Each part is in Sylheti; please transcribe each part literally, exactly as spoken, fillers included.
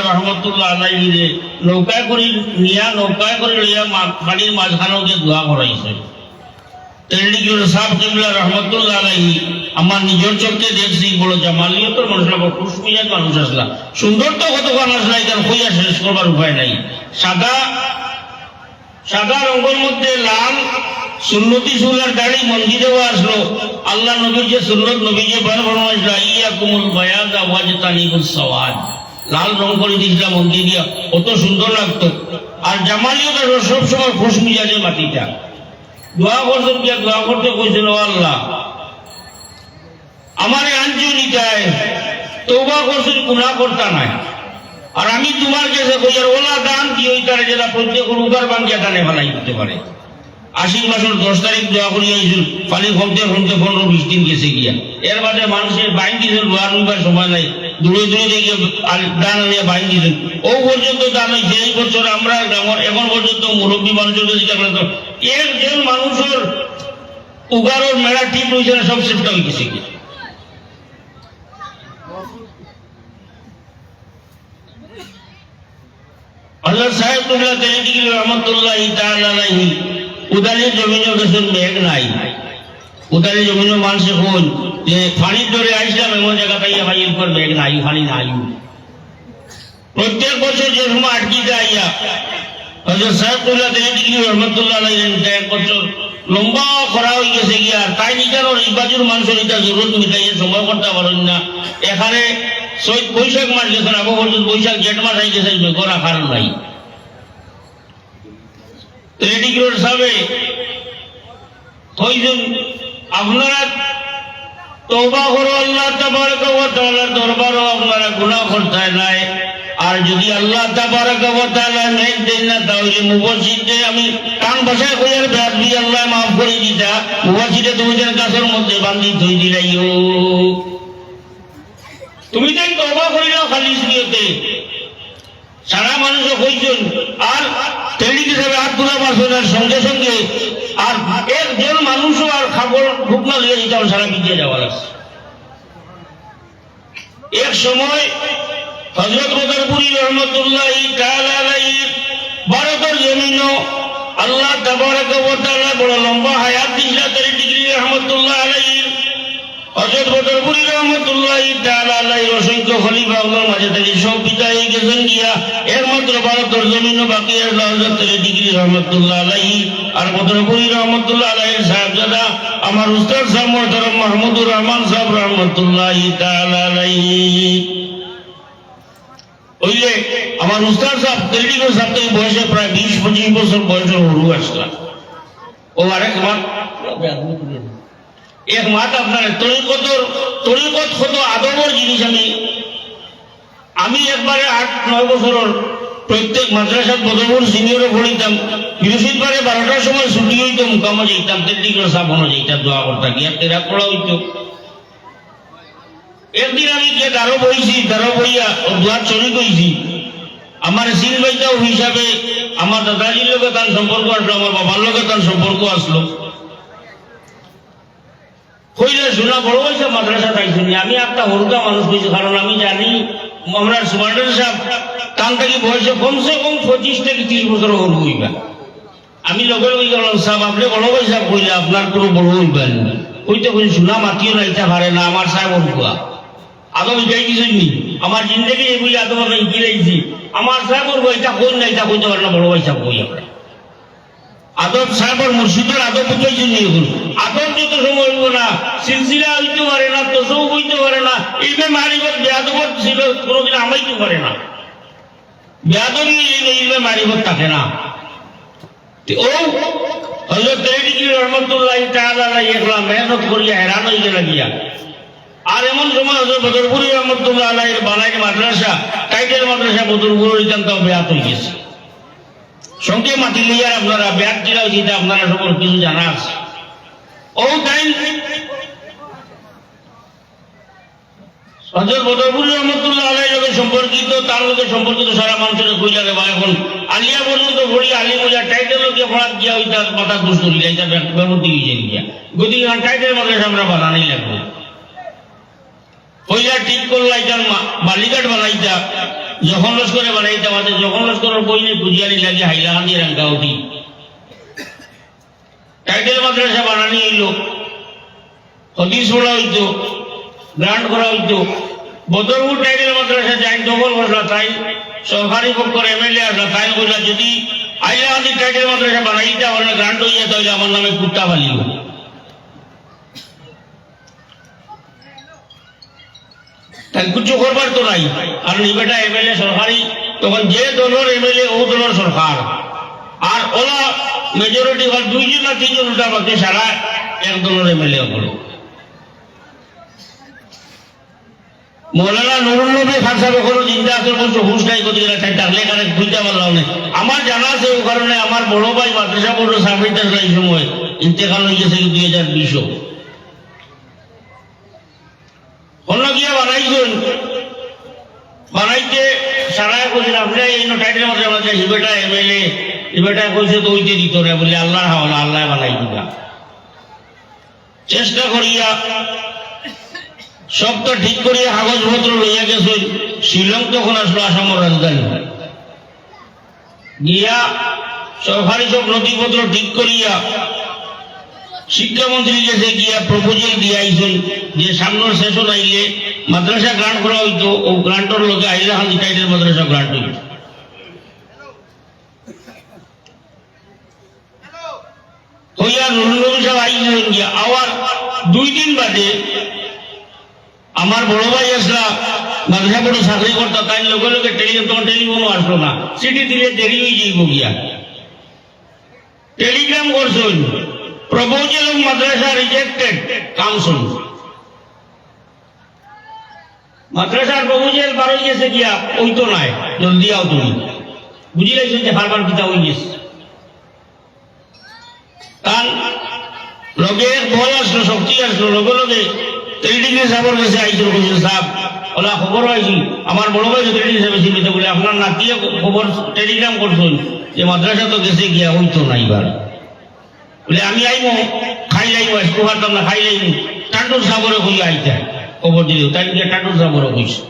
রহমতুল্লাহ আলাইহিরে নৌকায় করি নিয়া, নৌকায় করি লইয়া মা-, পানির মাঝখানো গিয়া দোয়া করাইছে। তেলডিগ্রির সাব কিবলা রহমতুল্লাহ আলাইহি, আমার নিজর চোখে দেখছি, বড় জামালিয়তর মানুষ, বড় খুশমিজাজ মানুষ আছলা। সুন্দর তো কতখান আছলা, ইখান কইয়া শেষ করবার উপায় নাই। সাদা, সাদা রঙর মধ্যে লাল সুন্নতি চুল আর দাড়ি মন্দিরেও আছলো। আল্লার নবীর যে সুন্নত, নবী যে বয়ান ফরমাইছলা, "ইয়াকুমুল বায়াদা ওয়াজতানিবুস সাওয়াদ।" লাল রং করি দিছলা মন্দির দিয়া, অত সুন্দর লাগতো। আর জামালিয়ত আর সব সময় খুশমিজাজে মাতিতা। দোয়া করছইন গিয়া, দোয়া করতে কইছইন, "ও আল্লাহ, আমারে আঞ্জু নিতায়, তওবা করছইন, গুনাহ করতা নায়। আর আমি তুমার গেছে কইয়ার, ওলা দান দিও ইতারে, যেটা প্রত্যেক রোগার ভাঙ্গিয়া দানে ফালাই দিতে পারে।" আশ্বিন মাসর দশ তারিখ দোয়া করি আইছইন, পানি কমতে কমতে পনেরো বিশ দিন গেছে গিয়া। এর বাদে মানুষে বাইন দিছইন, রোয়া রুইবার সময় নাই, দূরে দূরে গিয়া আর দান আনিয়া বাইন দিছইন। ও পর্যন্ত দান অইছে। এই বছর আমরা গ্রামর এখন পর্যন্ত মুরব্বী মানুষর কাছে জিজ্ঞাসা করলে তো একজন মানুষর উগারর মেলা ঠিক রইছে না, সব চেষ্টা হয়ে গেছে কি। হযরত সাহেব কিবলা তেলডিগ্রি রহমতুল্লাহি তাআলা আলাইহি উদালির জমিনো গেছইন, মেঘ নাই। উদালির জমিনো মানষে কইন যে পানির ডরে আইছলাম, এমন জাগাত আইয়া পাই এরপর মেঘ নাই, পানি নাই। প্রত্যেক বছর যে সময় আটকিতা আইয়া, হযরত সাহেব কিবলা তেলডিগ্রি রহমতুল্লাহ আলাইহি এক বছর লম্বা খরা হয়ে গেছে গিয়া, আর তাইন ইখানর এই বাজুর মানুষর ইটা জরুরত মিটাইয়া সময় করতা পারইন না। এখানে চৈত বৈশাখ মাস গেছে, আবু হজরত বৈশাখ জেঠ মাস আই গেছে, মেঘর আকার নাই। তেলডিগ্রির সাবে কইছইন, আপনারা তওবা করো, আল্লাহ তাবারাকা ওয়া তাআলার দরবারো আপনারা গুনাহ করতায় নায়। আর যদি আল্লাহ তাবারাকা ওয়া তাআলা মেঘ দেইন না, তাহলে মুবাশশিররে আমি টান ভাষায় কইয়ার বেয়াদবি, আল্লায় মাফ করি দিতা। মুবাশশিররে তুমি যেন গাছর মধ্যে বান্ধি থই দিলাইও। তুমি যেন তওবা করিলাও খালিস নিয়তে। সারা মানুষে কইছইন, আর তেলডিগ্রি সাবে হাত তুলা পারছইন, আর সঙ্গে সঙ্গে আর একজন মানুষও আর কাপড় হুকনা লইয়া যাইতাম, সারা ভিজিয়া যাওয়া লাগছে। এক সময় হযরত বদরপুরি রহমতুল্লাহি তাআলা আলাইহির ভারতর জমিনো আল্লাহ তাবারাকা ওয়া তাআলা বড় লম্বা হায়াত দিছলা তেলডিগ্রি রহমতুল্লাহ আলাইহির। হযরত বদরপুরি রহমতুল্লাহি তাআলা আলাইহির অসংখ্য খলিফা অকলর মাঝে থাকি সব বিদায় হয়ে গেছইন গিয়া, একমাত্র ভারতর জমিনো বাকি আছলা হযরত তেলডিগ্রি রহমতুল্লাহ আলাইহি আর বদরপুরি রহমতুল্লাহ আলাইহির সাহেবজাদা আমার উস্তাদ সাহেব মোহতরম মাহমুদুর রহমান সাহেব রহমতুল্লাহি তাআলা আলাইহি। অইলে আমার উস্তাদ সাহেব, তেলডিগ্রি সাহেব তো এই বয়সে প্রায় বিশ পঁচিশ বছর বয়সর হুরু আছলা। ও আরেক মাত, এক মাত আপনার তরিকতর, তরিকত কত আদবর জিনিস। আমি, আমি একবারে আট নয় বছরর প্রত্যেক মাদ্রাসাত বদরপুর সিনিয়রো পড়িতাম। বৃহস্পতিবারে বারোটার সময় ছুটি হইতো, মুকামো যাইতাম, তেলডিগ্রি সাহেব হনো যাইতাম, দোয়া করতাম, গিয়া কেরাত পড়া হইতো। একদিন আমি গিয়া দারো বইছি, দারো বইয়া ও দোয়াত শরিক হইছি। আমার সিন ভাইটাও হিসাবে আমার দাদাজির লগে তার সম্পর্ক আছলো, আমার বাবার লগে তার সম্পর্ক আছলো। কইলা, "শুনা, বড় ভাইসাব মাদ্রাসাত আইছইন নি?" আমি একটা হুরুকা মানুষ কইছি, কারণ আমি জানি আমরা সুপারিনটেন্ডেন্ট সাহেব তান থাকি বয়সে কমসে কম পঁচিশ থাকি ত্রিশ বছর হুরু হইবা। আমি লগে লগে গেলাম, "সাব, আপনে বড় ভাইসাব কইলা, আপনার কুনু বড় অইবা নি?" কইতে কইতে, "শুনা, মাতিও না, ইতা পারে না, আমার সাব হুরুকা।" আদব হিকাই দিছইন নি? আমার জিন্দেগি এগুলি আদব আমি হিকি লাইছি। আমার সাব হুরুকা, ইতা কইন না, ইতা কইতে পারে না, বড় ভাইসাব কই আমরা। আদব সাবর মুর্শিদর আদব বুঝাইছইন নি এখন? আদব যত সময় হইব না, সিলসিলা হইতে পারে না, তসৌফ হইতে পারে না, ইলমে মারিফত বেয়াদবর সিলত কোনোদিন হামাইতে পারে না। বেয়াদবি এই ইলমে মারিফত থাকে না। তে ও হযরত তেলডিগ্রি রহমতুল্লাহি তাআলা আলাইহি একলা মেহনত করিয়া হেরান হয়ে গেলা গিয়া। আর এমন সময় হযরত বদরপুরি রহমতুল্লাহ আলাইহির বানাইর মাদ্রাসা, টাইটেল মাদ্রাসা বদরপুর, ইখানটাও বেয়াত হয়ে গেছে। সঙ্গে মাতি লইয়ার আপনারা বেয়াত কিলা হইছে, ইটা আপনারা সকল কিছু জানা আছে। ও তাইন হযরত বদরপুরি রহমতুল্লাহ আলাইহির লগে সম্পর্কিত, তার লগে সম্পর্কিত সারা মানুষরে কইলা রে ভাই, এখন আলিয়া পর্যন্ত পড়ি, আলিম হইয়া টাইটেল লগে পড়া গিয়া ওইটা মাথা দুষ করি যায়, এটা ব্যাপার দিয়ে যায় গিয়া। গতিকে এখন টাইটেল মাদ্রাসা আমরা বানানি লাগবো। পয়লা ঠিক করলা এটা মা-, বালিঘাট বানাইতা। যখন লস্করে বানাইতে আমাদের, যখন লস্করের বই নিয়ে খুঁজিয়ানি লাগে হাইলাকান্দি রাঙ্গাউটি। টাইটেল মাদ্রাসা বানানি অইল, হদিস পড়া অইতো, গ্রান্ট করা অইতো। বদরপুর টাইটেল মাদ্রাসা যাইন দখল করলা, তাইন সরকারি পক্ষর এমএলএ আসলা, তাইন কইলা যদি হাইলাকান্দি টাইটেল মাদ্রাসা বানাইতা পারইন, গ্রান্ট অইয়া, তাইলে আমার নামে কুত্তা ফালিও। তাই কিচ্ছু করবার তো নাই। আর ইবেটা এমএলএ সরকারি, তখন যে দলর এমএলএ, ও দলর সরকার। আর ওলা মেজরিটি হল দুইজন না তিনজন, উল্টা বাকি সারা এক দলর এমএলএ হলো। মৌলানা নুরুল নবী খান সাহেব এখনো জিন্দা আছেন, অবশ্য হুশ নাই, গতিকে তাই ডাকলে কানে বুঝতে পারলাম না। আমার জানা আছে, ও কারণে আমার বড় ভাই মাদ্রাসা বোর্ডর সার্ভিস এই সময় ইন্তেকাল হয়ে গেছে দুই হাজার বিশও। অন্য গিয়া বানাইছইন, বানাইতে সারায় কইছইন, "আপনি এই টাইটেল মাদ্রাসা বানাইতে, হিবেটা এমএলএ, হিবেটা কইছে তো ওইতে দিত না," বলে, "আল্লাহর হাওলা, আল্লাহ বানাই দিবা।" চেষ্টা করিয়া সব তো ঠিক করিয়া কাগজপত্র লইয়া গেছইন। শিলং তখন আসলো আসামর রাজধানী। গিয়া সরকারি সব নথিপত্র ঠিক করিয়া শিক্ষামন্ত্রীর গেছে গিয়া প্রপোজাল দিয়া আইছইন যে সামনের সেশন আইলে মাদ্রাসা গ্রান্ট করা অইতো, ও গ্রান্টর লগে হাইলাকান্দি টাইটেল মাদ্রাসা গ্রান্ট অইতো। কইয়া নুরুল নবী সাহেব আইছইন গিয়া, আবার দুই দিন বাদে আমার বড় ভাই আসলা, মাদ্রাসা বোর্ডে চাকরি করতা, তাই লগে লগে টেলিগ্রাম, তখন টেলিফোনও আসলো না, চিঠি দিলে দেরি হয়ে যাইব গিয়া। টেলিগ্রাম করছইন, প্রপোজাল অফ মাদ্রাসা রিজেক্টেড, কাম শুরু। মাদ্রাসার প্রপোজাল বার হয়ে গেছে গিয়া, ওই তো নাই, জলদি আও তুমি। বুঝি লাইছেন যে হারবার কিতা হয়ে গেছে। তার লগে এক বল আসলো, শক্তি আসলো, লগে লগে টেলিগ্রাম সাহেবের কাছে আইসল, কইসল, "সাহেব, ওলা খবর পাইছি, আমার বড় ভাই টেলিগ্রাম সাহেব চিন্তা বলে আপনার নাতিয়ে খবর টেলিগ্রাম করছইন যে মাদ্রাসা তো গেছে গিয়া, ওই তো নাই বার।" বলে, "আমি আইমু, খাই লাইমু, আজকে পারতাম না, খাই লাইমু।" টান্ডুর সাবরে কই আইতা, খবর দিল, তাই গিয়া টান্ডুর সাবরে কইছে।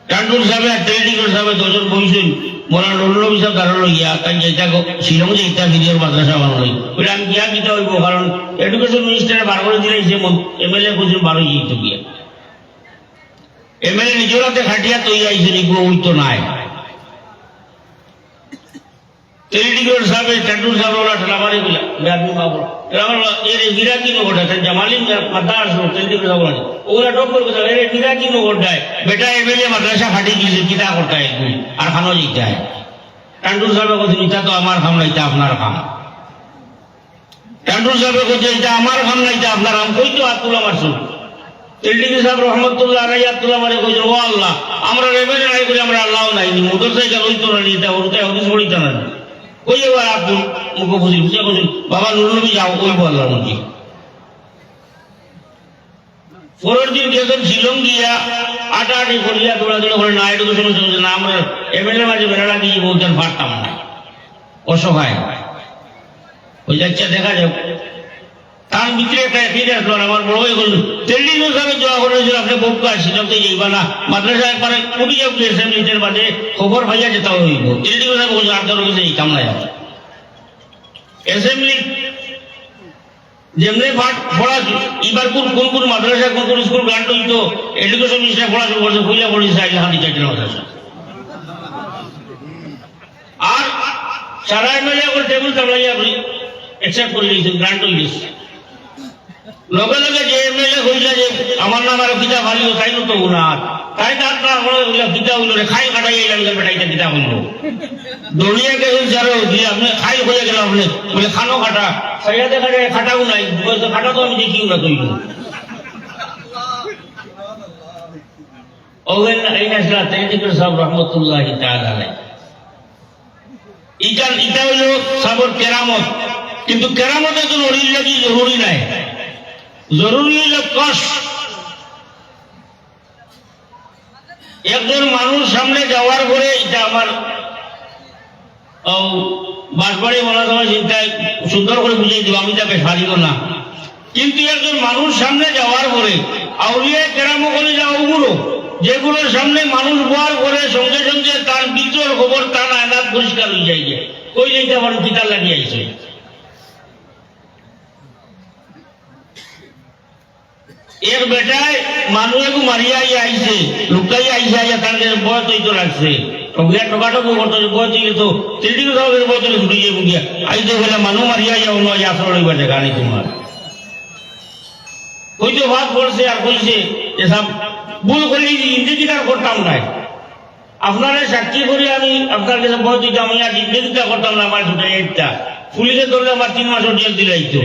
টান্ডুর সাবে আর টেলিটিকর সাবে দুজন বইছইন, মৌলানা নুরুল নবী সাব দাঁড়ানো গিয়া, তাই যাইতা গো-, শিলং যাইতা ভিডিওর মাদ্রাসা বানানো। বলে, "আমি গিয়া দিতে হইব, কারণ এডুকেশন মিনিস্টারে বার করে দিলে সে এমএলএ কইছে বারো যাইতো গিয়া।" এমএলএ নিজের হাতে খাটিয়া তৈরি আইছে, নিব ওই তো নাই। টেলিটিকর সাবে, টান্ডুর সাবে ওরা ঠেলা মারি কইলা, বেআদবি মা বলো। ঠেলা মারি কইলা, "এরে বিরাকি নগরটা, তাই জামালি মাদ্রাসা আসলো, টেলিটিকর সাবে বলে। ওরা ডক করে কইলা, 'এরে বিরাকি নগরটায়, বেটা এমএলএ মাদ্রাসা ফাটি গেছে, কিতা করতা এগুলি? আর খানো জিতা হয়।'" টান্ডুর সাবে কইছে, "ইটা তো আমার কাম না, ইটা আপনার কাম।" টান্ডুর সাবে কইছে, "ইটা আমার কাম না, ইটা আপনার কাম।" কই তো আত তুলা মারছইন। টেলিটিকর সাব রহমতুল্লাহ আলাই আত তুলা মারে কইছে, "ও আল্লাহ, আমরা রেবেন নাই করি, আমরা আল্লাহ নাই নি, মোটর সাইকেল হইতো না নি, ইটা হইতো, হদিস পড়িতা না নি।" কই এবার আপনি মুখে বুঝি, বুঝে কইছেন, "বাবা নুরুল নবী যাও, কইব আল্লাহর মর্জি।" পরের দিন গেছেন শিলং গিয়া, আটাআটি করিয়া, দৌড়াদৌড়ি করে, না, এডুকেশন হচ্ছে না, আমরা এমএলএ মাঝে বেড়াড়া দিয়ে বলছেন, পারতাম না, অসহায়। ওই যাচ্ছে, দেখা যাক। তার ভিতরে একটা একই আসলো, আর আমার বড় ভাই বলল, "তেলডি সাহেব দোয়া করে হয়েছিল, আপনি বউকে আসছিলাম, তো এইবা না, মাদ্রাসা একবারে উঠি যাও, এসএমলিতে বাদে খবর পাইয়া যেতে হইব।" তেলডি সাহেব বলছে, "আর কারো কাছে এইতাম না।" এসএমলি যেমনে পাঠ পড়া, এবার কোন, কোন, কোন মাদ্রাসা, কোন, কোন স্কুল গ্রান্ট হইতো, এডুকেশন মিনিস্টার পড়া শুরু করছে, পয়লা পড়েছে আইলে হান্ডি চাইটে মাদ্রাসা। আর সারা এমএলএ করে টেবিল চালাইয়া আপনি অ্যাকসেপ্ট করে নিয়েছেন, গ্রান্ট হয়ে গেছে। লগে লগে যে এমএলএ কইলা যে, "আমার নাম আরো কিতা ভালি, তাই তো না।" তাই তার না বলে কইলা, "কিতা হইল রে, খাই কাটাই এলাম যে বেটা, এটা কিতা হইল?" দৌড়িয়া গেছেন, "স্যার, ও কি আপনি খাই হয়ে গেল আপনি?" বলে, "খানো কাটা।" সাইয়া দেখা যায় কাটাও নাই, বলছে, "কাটা তো আমি দেখিও না তৈরি।" ওগেন এই আসলা তেজদুল সাহেব রহমতুল্লাহ তাআলা আলাইহি। ইটা, ইটা হইল সাবর কেরামত, কিন্তু কেরামত একজন অলির লাগি জরুরি নাই, জরুরি হইল কষ্ট। একজন মানুষ সামনে যাওয়ার পরে, এটা আমার, ও, বাসবাড়ি বলা তোমার চিন্তায় সুন্দর করে বুঝিয়ে দিব, আমি তা বেশ পারিব না। কিন্তু একজন মানুষ সামনে যাওয়ার পরে আউলিয়া কেরাম ওখানে যাওয়া উগুলো, যেগুলোর সামনে মানুষ বওয়ার পরে সঙ্গে সঙ্গে তার ভিতর খবর, তার আয়নাত পরিষ্কার অইযায় গিয়া। কইলে, "ইটা আবার কিতার লাগি আইছে?" এক বেটায় মানুষ এগু মারিয়া আইয়া আইছে, লুকাইয়া আইছে, আইয়া তার কাছে বয়ত অইতো লাগছে। ওগুলা ঠকাঠকি করতো, বয়ত অইলে তো তিরিশ বছর বয়ত অইলে ছুটি যাইব গিয়া। আইতে গেলে মানুষ মারিয়া আইয়া অনো আইয়া আসল অইবার জাগা নাই তোমার। কইতো ভাত পড়ছে আর কইছে, "এসব ভুল করি, ইঞ্জিনিয়ার করতাম নাই।" আপনারে সাক্ষী করি আমি আপনার কাছে বয়ত অইতাম, আমি আর জিন্দেগিটা করতাম না, আমার ছুটে একটা। পুলিশে ধরলে আমার তিন মাসর জেল দিলাইতো।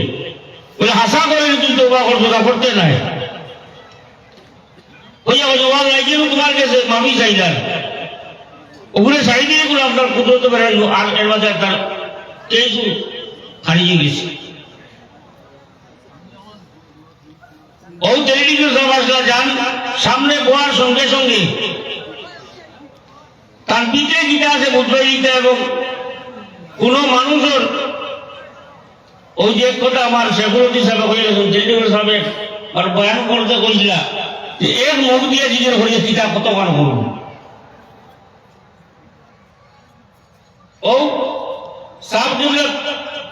বলে, "হাছা করে তুই তওবা করছো না, করতে নাই।" কইয়া কইছে, "ওয়াল রাইজে তোমার কাছে মাফি চাইলাম।" ওগুলো সাইডে এগুলো আপনার কুদরতে বেড়াইল, আর এর মাঝে একটা কেস খারিজ অই গেছে। ও তেরিটিকে সমাজটা যান, সামনে বওয়ার সঙ্গে সঙ্গে তার ভিতরে যেটা আছে বুঝবাই দিতে, এবং কোনো মানুষের ওই যে এক কথা আমার শেখুলদ্দিন সাহেব হয়ে গেছেন, তেরিটিকে সাহেব আর বয়ান করতে কইছিলা যে এক মুখ দিয়ে জিজ্ঞেস করিয়া কিতা কতক্ষণ করুন। ও সাহেব কিবলা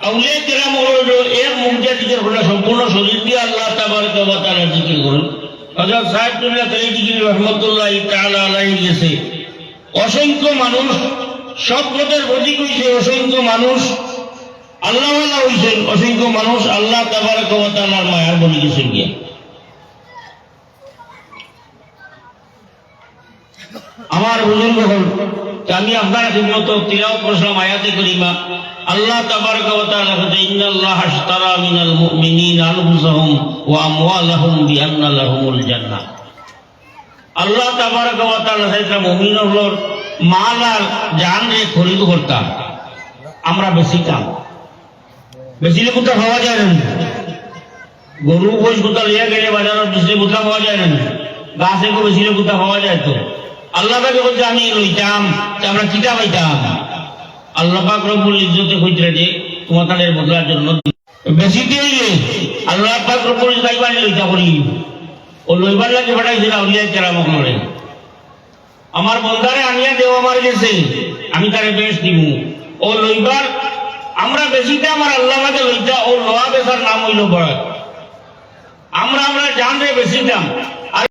আউলিয়া কেরাম হলো এক মুখ দিয়া জিকির করলে সম্পূর্ণ শরীর দিয়া আল্লাহ তাবারক ওয়া তাআলা জিকির করুন। হযরত সাহেব কিবলা তেরিটিকে রহমতুল্লাহি তাআলা আলাইহি গেছে। অসংখ্য মানুষ সৎপথের প্রতীক হইছে, অসংখ্য মানুষ আল্লাহওয়ালা হইছেন, অসংখ্য মানুষ আল্লাহ তাবারক ওয়া তাআলার মায়ার বনি গেছেন গিয়া। আমার বুজুর্গ হল, তে আমি আপনার খিদমত তিলাওয়াত করছিলাম আয়াতে করিমা। আল্লাহ তাবারক ওয়া তাআলা বলতে, "ইন্নাল্লাহা আশতারা মিনাল মুমিনিনা আনফুসাহুম ওয়া আমওয়ালাহুম বিআন্না লাহুমুল জান্নাহ।" আল্লাহ তাবারক ওয়া তাআলা চাইতা মুমিন হকলর মাল আর জান রে খরিদ করতা, আমরা বেচিতাম। বেচিলে কুতা পাওয়া যায় না নি? গরু মইষ কুতা লইয়া গেলে বাজারো বেচিলে কুতা পাওয়া যায় না নি? গাছ এগু বেচিলে কুতা পাওয়া যায় তো। আল্লাহ পাকে কইছে, "আমি লইতাম, তে আমরা কিতা পাইতাম?" আল্লাহ পাক রব্বুল ইজ্জতে কইতরা যে, "তোমার তাদের বদলার জন্য।" বেচিতে অইলে আল্লাহ পাক রব্বুল ইজ্জত আইবার লইতা করি। ও লইবার লাগি পাঠাইছে আউলিয়া কেরাম হকলরে। আমার বন্দারে আনিয়া দেও আমার গেছে, আমি তারে বেহেশত দিমু। ও লইবার, আমরা বেচিতে আমার আল্লাহ পাকে লইতা, ও লওয়া বেচার নাম হইল বরাত। আমরা, আমরা জানরে বেচিতাম।